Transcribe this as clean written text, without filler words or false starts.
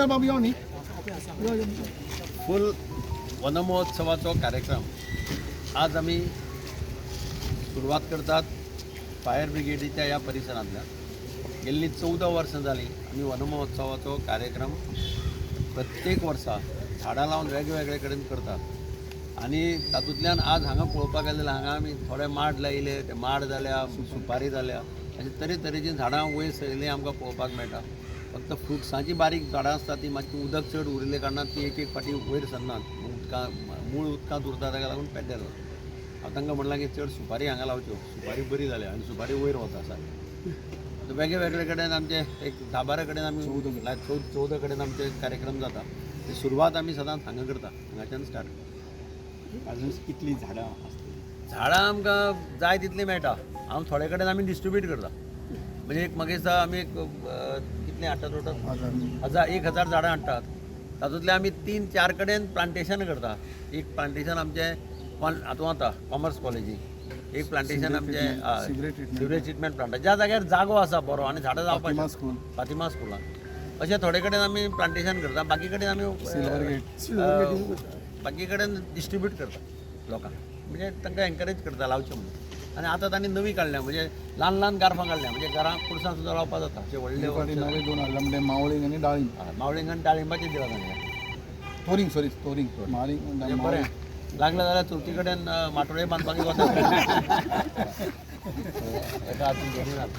Singer बाबू यो न्ही. फुल वनमहोत्सवाचो कार्यक्रम आज आमी सुरवात करतात फायर ब्रिगेडीच्या ह्या परिसरांतल्यान. गेल्लीं 14 वर्सां जालीं आमी वनमहोत्सवाचो कार्यक्रम प्रत्येक वर्सा झाडां लावन वेगवेगळे कडेन करतात आनी तातूंतल्यान आज हांगा पळोवपाक गेले जाल्यार हांगा आमी थोडे माड लायले, ते माड जाल्या, सुपारी जाल्या, अशे तरेतरेचीं झाडां वयर सरिल्लीं आमकां पळोवपाक मेळटा. फक्त फ्रुट्सांची बारीक झाडां आसता ती मातशी उदक चड उरिल्ले कारणान ती एक एक फावटी वयर सरनात, उदकां मूळ उदकांत उरता, ताका लागून पेड्ड्यार जाता. हांव तांकां म्हणलां की चड सुपारी हांगा लावच्यो, सुपारी बरी जाल्या आनी सुपारी वयर वता सारकी. आतां वेगळे वेगळे कडेन आमचे एक 10-12 कडेन आमी 14 कडेन आमचे कार्यक्रम जाता. ती सुरवात आमी सदांच हांगा करता, हांगाच्यान स्टार्ट करता. अजून कितलीं झाडां आसतलीं? झाडां आमकां जाय तितलीं मेळटा. हांव थोडे कडेन आमी डिस्ट्रिब्यूट करता. म्हणजे एक म्हाका दिसता आमी एक कितलीं हाडटा टोटल, हजार 1000 झाडां हाडटात. तातूंतले आमी 3-4 कडेन प्लांटेशन करता. एक प्लांटेशन आमचें हातूंत वता कॉमर्स कॉलेजीक, एक प्लांटेशन आमचें सिवरेज ट्रिटमेंट प्लांट, ज्या जाग्यार जागो आसा बरो आनी झाडां जावपाक स्कूल, फातिमा स्कुलान, अशें थोडे कडेन आमी प्लांटेशन करता. बाकी कडेन आमी बाकी कडेन डिस्ट्रिब्यूट करता लोकांक, म्हणजे तांकां एनकरेज करता लावचें म्हणून. आनी आतां तांणी नवी काडल्या, म्हणजे ल्हान ल्हान गार्फां काडल्या, म्हणजे घरां पुरसां सुद्दां लावपाक जाता अशें व्हडले. नवे दोन हाडला म्हणजे मावळींग आनी डाळींब. हय, मावळींग आनी डाळिंबाचें दिलां तांकां. तोरींग, सॉरी, तोरींग, मावळींग. म्हणजे बरें लागलें जाल्यार चवथी कडेन माटोळे बांदपाक वता. एका हातून घेवन.